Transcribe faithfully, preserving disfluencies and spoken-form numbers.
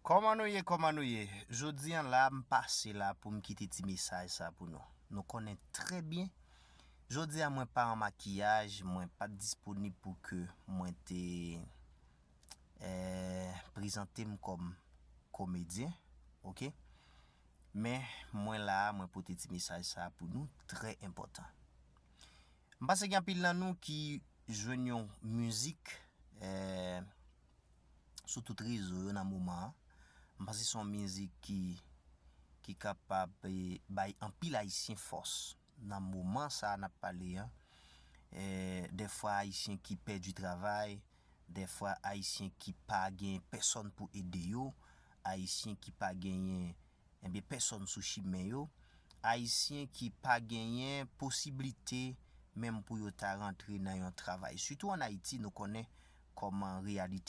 Kòman nou ye, kòman nou ye? Jodi an la, m pase la pou m kite ti mesaj sa pou nou. Nou konnen trè byen, jodi a mwen pa an makiyaj, mwen pa t disponib pou ke mwen te eh, prezante m kòm komedyen, oke? Men mwen la a, mwen pote ti mesaj sa a pou nou, trè enpòtan. M panse gen anpil nan nou ki jwenn yon mizik eh, sou tout rezo yo nan moman an. M panse se yon mizik ki, ki kapab eh, bay anpil Ayisyen fòs nan moman sa a n ap pale an. Eh, dèfwa Ayisyen ki pèdi travay, dèfwa Ayisyen ki pa gen pèsòn pou ede yo, Ayisyen ki pa genyen enben pèsòn sou chimen yo, Ayisyen ki pa genyen posiblite menm pou yo ta rantre nan yon travay. Sitou ann Ayiti, nou konnen kòman reyalite